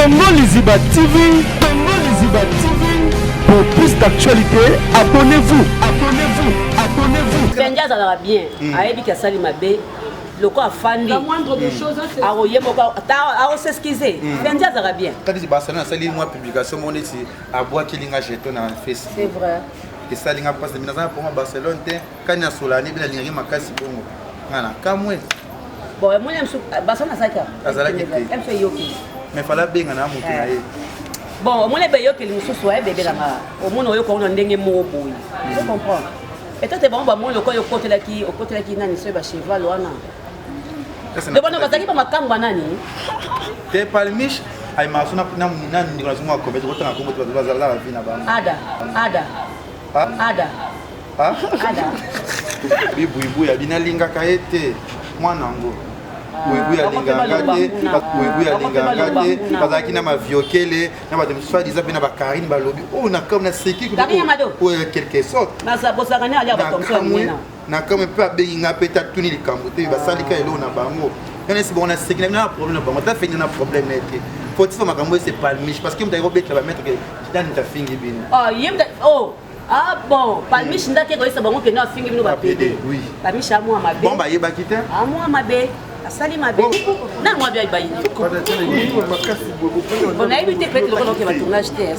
Congo Liziba TV, Congo Liziba TV. Pour plus d'actualités, abonnez-vous, abonnez-vous, abonnez-vous. Fendi azalaka bien, ayebi ke asali mabe loko afandi akoye moko akos'excuse. Fendi azalaka bien. Kati Barcelone asali mwa publication moko neti abwakeli nga jeton na Facebook. C'est vrai. Esali nga mpasi, naza na poma Barcelone te, kani na solani mpe nalingaki makasi bongo nga na kamwe. Bon, emoni mosusu Barcelone azalaki Azalaki te. Mosusu eyoki. Mais fala abenga na moto na ye. Bon, omoni beyokeli mosusu ayebebelanga, omoni oyoka ngo na ndenge moko boye, je comprends. Peut-être bango bamoni lokola okotelaki, okotelaki nani, soki bacheval wana donc bana bazalaki bamakambo ya nani. Te, Palmiche ayimaka so na ndeko na songo ya kombe, tokotanga kombo te, bato bazala bavi na bango. Ada, ada. Ah? Ada. Ah? Ada. Bibuibuya binalingaka ye te, mwana yango buibuya alingaka te, buibuya alingaka te. Bazalaki na maviokele na bato mosusu, adiza mpe na bakarine, balobi oyo na kam na seki Karine Mado. Oyo quelque sorte. Bozalaka ne alia bato mosusu ya minene. Na kamwe mpe abengi nga mpe tatuni likambo te, basalika eloko na bango yana esi bongo na seki na bino na problème na bango, ata fendi na problème na ye te. Fotifa makambo ese Palmiche, parce que moto ayaki kobetela bamaître ke nani moto afingi bino. Ah, ye oh. Ah bon, Palmiche ndaki koyesa bango kende afingi bino bapede. Oui. Palmiche amwa mabe. Bon, bayebaki te. Amwa mabe. Asali mabe. Na mwa bia bayini. Bon, nayebi te, peut-être lokola oke batournage te.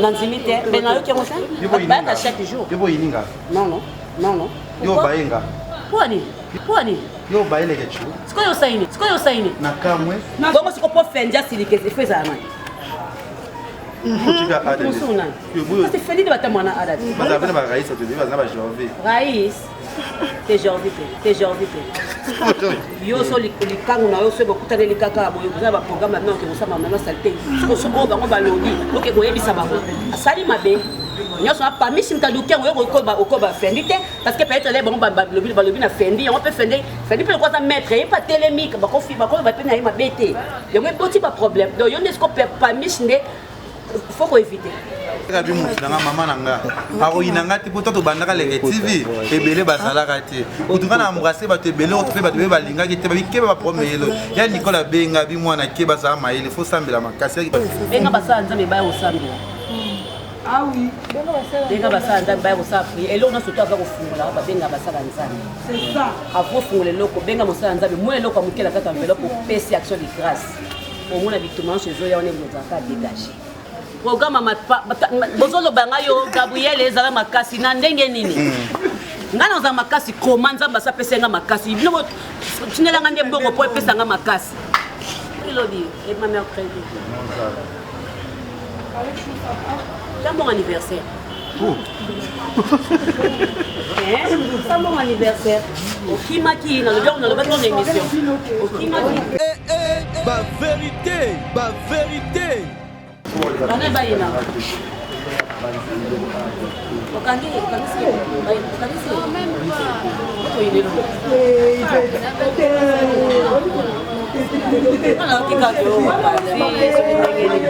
Na ndimi te, mais nayoki yango te. Bato bayaka chaque jour. Yo boyininga. Non, non. Non, non. Yo bayenga. Mpo nini? Mpo nini? Yo bayeleke chu. Sikoyo osali nini? Sikoyo osali nini? Na kamwe. Bongo siko po Fendi asilike, ifo ezala nani? Otika ada. Mosusu nani? Parce que Fendi nde batambola na ada te. Bazala mpe na barais, toyebi baza na bajorvi. Rais te, Jorvi te, te, Jorvi te. Yo so likangu na yo so bokutaneli kaka boye, boza baprogramme na bino, oke kosala mama sali te. Soko oyo bango balobi, oke koyebisa bango asali mabe nyonso. Apamisi moto aluki yango, yo okoba Fendi te, parce que peut-être le bango balobi na Fendi yango mpe Fendi, Fendi mpe lokola aza maître, ye mpe atelemi, bakoloba mpe na ye mabe te, yango eboti baproblème. Donc yo nde siko Pamish nde faut koéviter. Bi motu na nga, mama na nga akoyina nga te, po to tobandaka Lenge TV, ebele bazalaka te. Kutu nga na embrasse bato ebele oyo mpe bato ebele balingaki te, babikeba baproblème yelo ya Nicole abenga bi mwana ke bazala mayele, fo sambela makasi. Benga basala Nzambe baya kosambela. Ah oui. Benga basala Nzambe baya kosala prière. Eloko nyonso to aza kofungola, babenga basala Nzambe. C'est ça. Avant ofungola eloko, benga mosala Nzambe. Mwa eloko ya moke na kati ya enveloppe, opesi action de grâce, omona bituma nyonso ezoya wana, ebozalaka dégage. Programme bozoloba ngai yo Gabriel ezala makasi na ndenge nini? Ngai nazala makasi koma Nzambe asapesa nga makasi. Bino tindelanga nde mbongo mpo epesa nga makasi. Elobi ema mercredi ta bon anniversaire. Ça, bon anniversaire. Okimaki, nalobi yango, nalobaki na émission, okimaki. Ba vérité, ba vérité. Bana bayina okangi, okangisi, okangisi otoyinelo wana okika to soki ndenge nini.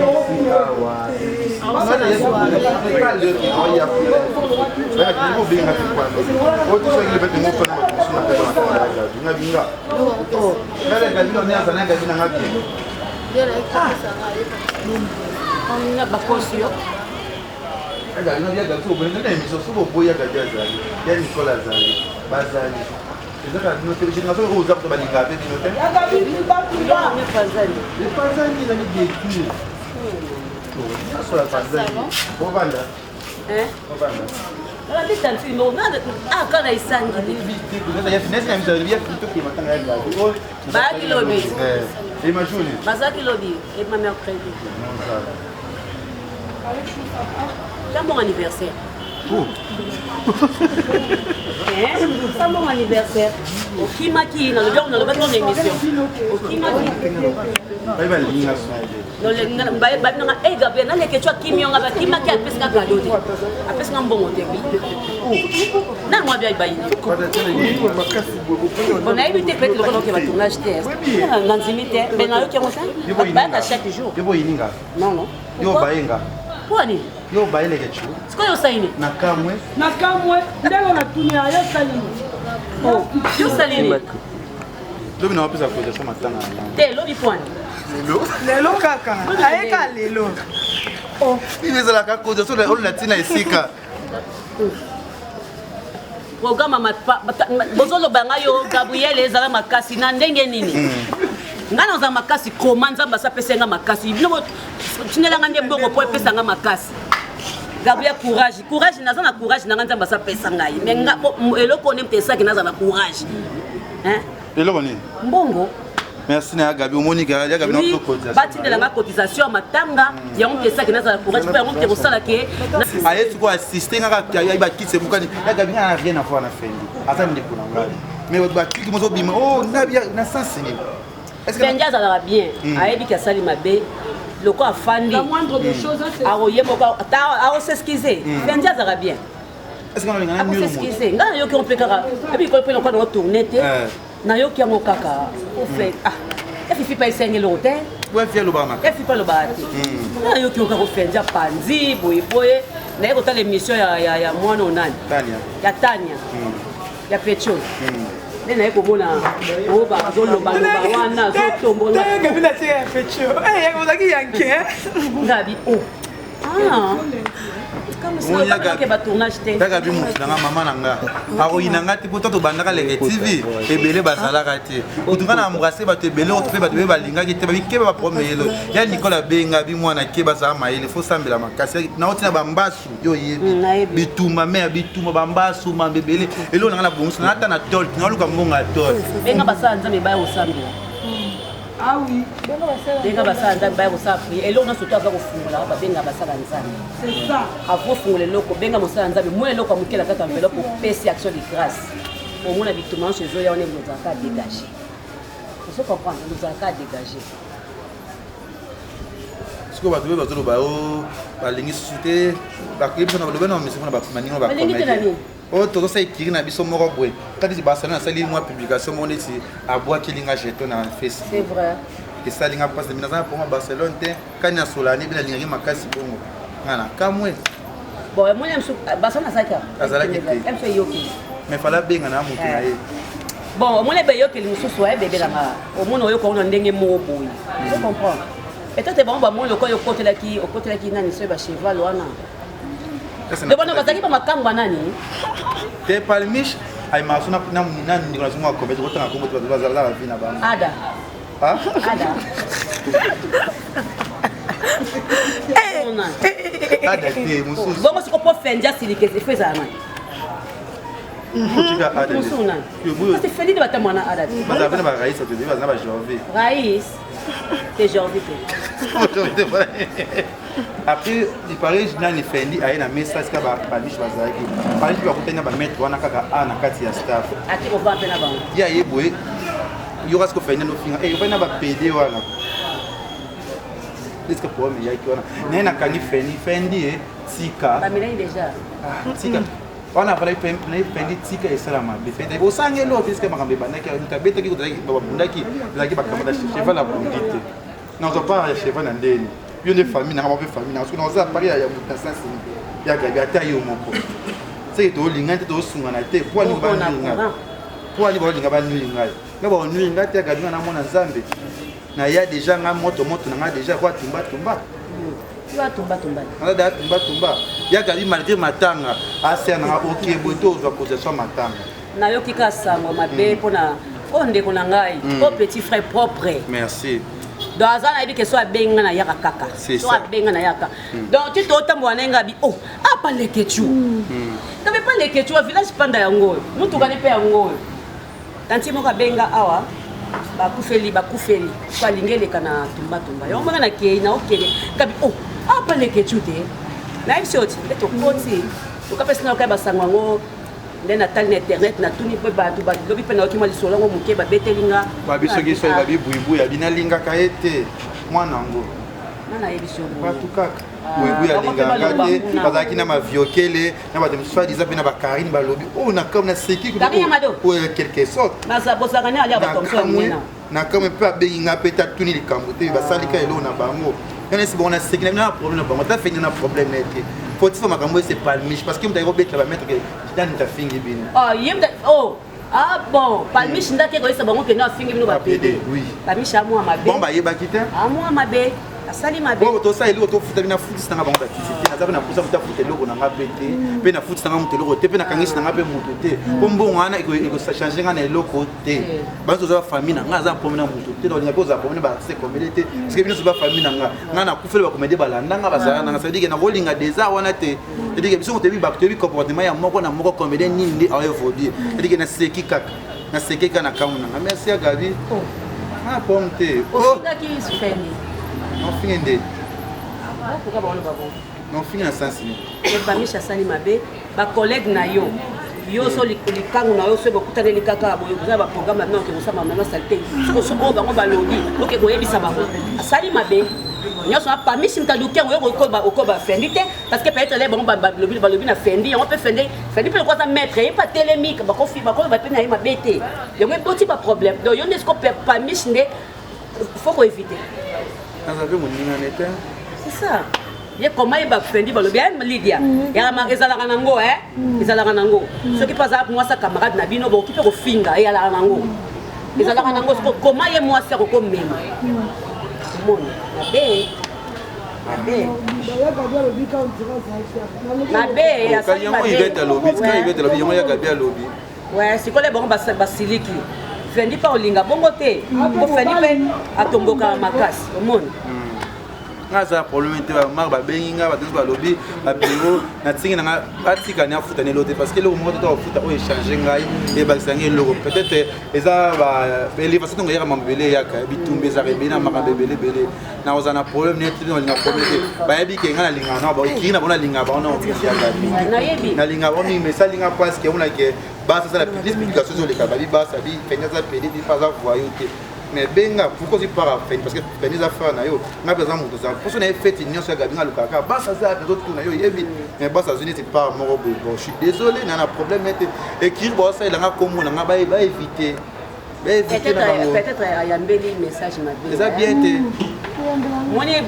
Bakosi yo. Ya Nicole azali, bazali, ezaka bino te. Génération oyo oza kuta balingaka mpe bino te. Epanzani, ezali détruire nyonso ya panzani. Bovanda, bovanda. Kaka esangi. Bayaki lobi. Bazalaki lobi ema mercredi ta bon anniversaire. Ça, bon anniversaire. Okimaki, nalobi yango, nalobaki na émission, okimaki. Babinanga e Gabriel naleke tso akimi yonga, bakimaki, apesinga kado te, apesinga mbongo te. Nani mwa bia bayini. Bon, nayebi te, peut-être lokola oke batournage te, na ndimi te, mais nayoki yango te, bato bayaka chaque jour. Yo boyininga. Non, non. Yo bayenga. Mpo nini? Yo bayeleke chu. Sikoyo osali nini? Na kamwe. Na kamwe ndenge natuni ya yo osali nini? Yo osali nini? Lobi na wapesa cotisation matanga na te, lobi poani. Lelo. Lelo kaka. Ayeka lelo. Oh, nini ezalaka cotisation oyo na ntina esika. Programme bozoloba ngai yo Gabriel ezala makasi na ndenge nini? Ngai naza makasi koma Nzambe asapesa nga makasi. Bino tindela nga nde mbongo po epesa nga makasi. Gabriel courage, courage naza na courage na nga Nzambe asapesa ngai. Mais nga eloko nde mtesaki naza na courage. Hein? Eloko nini? Mbongo. Merci na ya Gabi, omoni ka ya Gabi na Oui, cotisation. batindela nga cotisation ya matanga yango mpe esaki nazala courage mpo yango mpe kosala ke Aye sikoyo assiste nga kaka ya bakisi ebukani ya Gabi nga na rien à voir na Fendi. Aza ndeko na ngai. Mais bato bakliki mozo bima oh na bia na sens nini? Est-ce que Fendi azalaka bien, ayebi ke asali mabe loko afandi La moindre des choses, c'est akoye moko akosexcuse. Fendi azalaka bien. Est-ce que na linga na mur? Akosexcuse. Ngai nayoki yango mpe kaka ebi kolo mpe lokola nango tourne te, nayoki yango kaka ofe ah efifi pa esengeli eloko te. Ouais, fier alobaka makasi. Efifi alobaka te. Ngai nayoki yango kaka ofendi apanzi boyeboye, naye kotala émission ya mwana onani. Tania. Ya Tania ya Petrol nde naye komona oyo bazolobaloba wana azotombola. Gabi na tika ya Petrol. Eh, ozalaki yanke. Ngabi o ah Omoni batournage te. Ya Gabi motu na nga, mama na nga akoyina nga te po to tobandaka Lenge TV ebele bazalaka te. Kutu nga na embrasse bato ebele oyo mpe bato ebele balingaki te babikeba baproblème yelo ya Nicole abenga bi mwana ke bazala mayele fo sambela makasi nauti na bambasu yo oyebi. Nayebi. Bitumba me ya bitumba bambasu mambe ebele eloko na nga na bongisi na ata na tol naoluka mbongo ya tol. Benga basala Nzambe baya kosambela. Ah oui, Benga basala Nzambe baya kosala prière. Eloko nyonso to aza kofungola, babenga basala Nzambe. C'est ça. Avofungola eloko, benga mosala Nzambe mwa eloko ya moke na kati ya enveloppe, opesi action de grâce, omona bituma nyonso ezoya wana ozalaka dégagé. Ozo comprendre, ozalaka dégagé. Sikoyo bato mpe bazoloba o balingi susu te, bakoyebi biso na balobi na bamisi mpona baninga. Balingi te na nini? Oyo tozosala ekiri na biso moko boye kati Barcelone asali mwa publication moko neti abwakeli nga jeton na C'est Facebook. vrai. Esali nga mpasi, naza na poma Barcelone te kani na solani mpe nalingaki makasi bongo nga na kamwe. Bon, emoni ya mosusu basana azalaki awa. Azalaki te. Ya mosusu eyokeli. Mais fala abenga na motu na ye. Bon, omoni ebe eyokeli mosusu ayebebelanga, omoni oyoka ngo na ndenge moko boye. Ozo comprendre, peut-être bango bamoni lokola okotelaki okotelaki nani soki bacheval wana. Ese De bana bazalaki bamakango ya nani? Te, Palmiche ayemaka so na ndeko na songo ya commerce kotanga kombo te, bato bazala bavi na bango. Ada. Ah? Ada. Ona. Ada te, mosusu. Bongo siko mpo Fendi asilike efo ezala nani? Otika ada. Mosusu nani? Yo, boyo. Parce que Fendi nde batambola na Ada te. Bazala mpe na barais, bato ebele baza na bajorve. Rais te, Jorvi te. Après il paraît nani Fendi aye na mesa esika bamiche bazalaki, bamiche bakutani na bamaître wana kaka a na kati ya staff. Ati kovaa mpe na bango. Ye aye boye yoka siko Fendi anofinga ofai na bapede wana eske problème eyaki wana naye nakangi Fendi, Fendi e tika. Bamelaki déjà. Ah, tika wana afalaki naye Fendi tika esala mabe. Fendi osanga eloko te esika makambo ebandaki, moto abetaki babundaki ezalaki bakamata cheval abundi te nazwa part ya cheval na ndeni yo nde famille nanga mpe famille nanga soki naza pari ya moto na sens ya Gabi ata yo moko seke toolingani te, toosungana te po alingi Moko na banui ngai. courant. Po alingi baolinga banui ngai, nga baonui ngai te ya Gabi. Nga namona Nzambe naya déjà nga moto moto na nga déjà kwa tumbatumba. Yo atumbatumba. Naza deya tumbatumba ya Gabi malgré matanga aser nanga oke boye to ozwa cotisation matanga. Nayoki ka sango mabe mpona oyo ndeko na ngai, oyo petit frère propre. Merci. Donc aza nayebi ke so abengi nga nayaka kaka. C'est So ça. abenga nayaka, donc ti totambola na ye nga bi o apa Lekecu kabe pa Lekecu wa village panda yango oyo mutuka ne mpe yango oyo tanti moko abenga awa bakufeli bakufeli so alingi eleka na tumbatumba yango moko nakei na okende kabi o apa Lekecu te nayebi so ti nde tokoti tokapesi na okai basango yango nde natali na internet, natuni mpe bato balobi mpe nayoki mwa lisolo yango moke babeteli nga. Babi soki soki babi buibui abi nalingaka ye te mwana yango. Nga nayebi so boye. Bato kaka Ah, buibui bango mpe alingaka baloba te. kuna. Bazalaki na maviokele na bato mosusu adiza mpe na bakarine balobi oyo na kam na seki. Karine ya Mado. Oyo quelque sorte. Naza bozalaka ne alia bato mosusu ya minene. Na kamwe mpe abengi nga mpe tatuni likambo te, basalika eloko na bango yana esi bango na seki na bino na problème na bango ata Fendi na problème na ye te. Fotifa makambo ese Palmiche parce que moto ayaki kobetela bamaître ke nani moto afingi bino. Ah, ye oh. Ah bon, Palmiche ndaki ekoyesa bango kende afingi bino ba PD. Oui. Palmiche amwa mabe. Bon bayebaki te. Amwa mabe. Asali mabe. Bon tosala eloko tofuta bino afutisi nanga bango bakisi te naza mpe na mposa moto afuta eloko na nga mpe te mpe nafutisi nanga moto eloko te mpe nakangisi nanga mpe moto te mpo mbongo wana ekochange nga na eloko te banso toza bafamille na nga aza problème na moto te nakolinga mpe ozala problème na baartiste comédie te parce que bino toza bafamille na nga nga nakufeli bacomédie balanda nga bazala nanga ça veut dire que nakolinga déjà wana te. C'est-à-dire que biso toyebi bato toyebi comportement ya moko na moko comédien nini nde aoevolue c'est-à-dire que naseki kaka naseki kaka na kambo nanga merci ya gabi oh. ah pomme te oh. ofingi nde ofingi na sensi nini bamisha asali mabe bacollègue na yo yo so likangu na yo so bokutaneli kaka boye boza baprogramme na bino oke kosala mama salite soki oyo bango balobi oke koyebisa bango asali mabe nyonso apamisi moto aluki yango yo okoba fendi te parce que peut-être lè bango balobi balobi na fendi yango mpe fendi fendi mpe lokola aza maître ye mpe atelemi bakofi bakoloba mpe na ye mabe te yango eboti baproblème donc yo nde siko pamiche nde faut koéviter naza mpe moninga ne te c'est ça ye koma ye bafendi balobi eh, lydia mm. ezalaka nango eh? mm. ezalaka nango mm. soki mpe azalaka mwasi ya camarade na bino bokoki mpe kofinga eyalaka nango ezalaka nango siko koma ye mwasi akokomema omoni mabe mabe asali yango Yvette alobi tika Yvette alobi yango ya Gabi alobi ouais sikoyo bango basiliki fendi mpe olinga bongo te po fendi mpe atombokaka makasi omoni nga aza problème te bamar babengi nga bato nyonso balobi babiro natingi na nga batika ni afuta ni eloko te parce que eloko moko te to afuta oyo echange ngai ebakisa ngai eloko peut-être eza elevation ntongo eyaka mambo ebele eyaka bitumba ezaka ebele na makambo ebele ebele nakozala na problème neti nalinga problème te bayebi ke ngai nalingaka na bango kiri na bango nalingaka bango na mingi ya gabi nalingaka bango mingi mais esalinga mpasi ke omona ke basi asala plus publication ezoleka babi basi abi feni aza pede ti aza voyou te mais benga pourquoi ozwi part feni parce que feni eza frère na yo ngai mpe aza moto aza mposo na ye feti nyonso ya gabi ngai alukaka kaka basi aza nazotuna yo oyebi mais basi azwi neti part moko boye bon je suis désolé na na problème ete ekiri baosalela nga kombo na nga baevite peut-être ayambeli message mabe eza bien te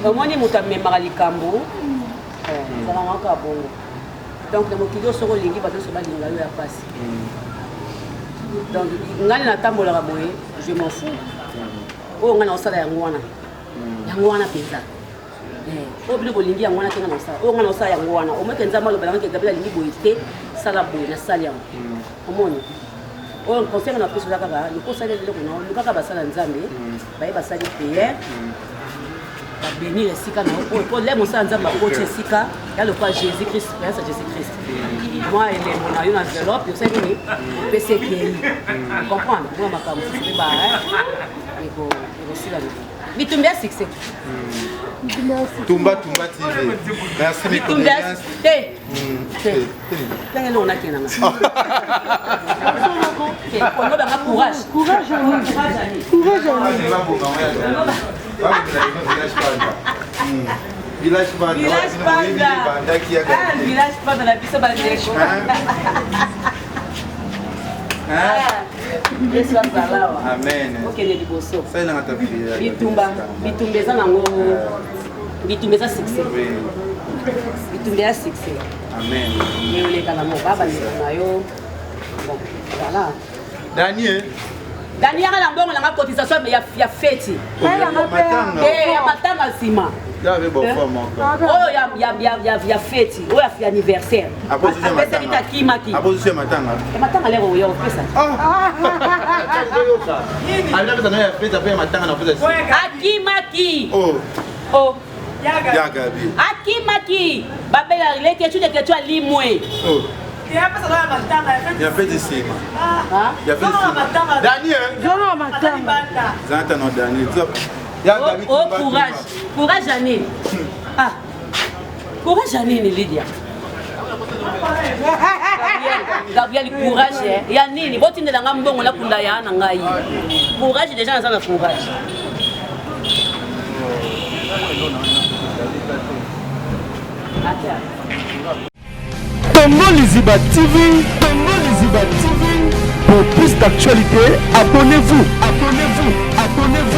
omoni moto amemaka likambo eh, ezalaka kaka bongo donc na mokili oyo soki olingi bato nyonso balinga yo ya mpasi hmm. donc ngai natambolaka boye je m'en fous hmm. oyo ngai naosala yango wana hmm. yango wana mpenza eh, oyo bino bolingi yango wana te ngai naosala oyo ngai naosala yango wana omoke nzambe alobelanga ke gabriel alingi boye te sala boye nasali yango omoni oyo conseil na pesi oza kaka luka osali eloko na lukaka basala nzambe mm. baye basali prière mm. babenir esika na yo po le mosala nzambe akoti esika ya lokola jésus christ présence ya jésus christ mm. mwa elembo na yo na enveloppe osali nini opesi ekei comprendre mwa makambo mosusu mpe ba ekosila bitumba ya succès tumba tumba tv merci mes condoléances te Ndenge eloko nakende nanga. Kongo banga courage. Courage Annie. Courage Annie. Village Panda. Village Panda. Ah, Village Panda na biso bandeko. Ah, Yesu azala awa. Amen. Okende liboso. Salelanga ta prière. Bitumba, bitumba eza nango. Bitumba eza succès. Bitumba ya succès. Amen. Mais oleka nango ba bandeko na yo. Bon, voilà. Daniel. Dani yaka na mbongo nanga cotisation ya, ya feti. Eh, ya matanga nsima. Oyo ya, ya, ya, ya, ya feti, oyo ya anniversaire. Apesaki te akimaki. Apozusu ya matanga. Ya matanga lero oyo opesa. Ah. Alapesa na ya feti ape ya matanga na opesa. Akimaki. Oh. Oh. Ya Gabi. Akimaki. Babela leke tu leke tu alimwe. Oh. Ya feti nsima. Ya feti nsima. Daniel. Zolo matanga. Zanta no Daniel. Ya Gabi. Oh, courage. Courage Anine. Ah. Courage ya nini Lydia? Gabriel courage eh. ya nini botindela nga mbongo nakunda ya na ngai courage deja naza na courage Congo Liziba TV, Congo Liziba TV. Pour plus d'actualités, abonnez-vous, abonnez-vous, abonnez-vous.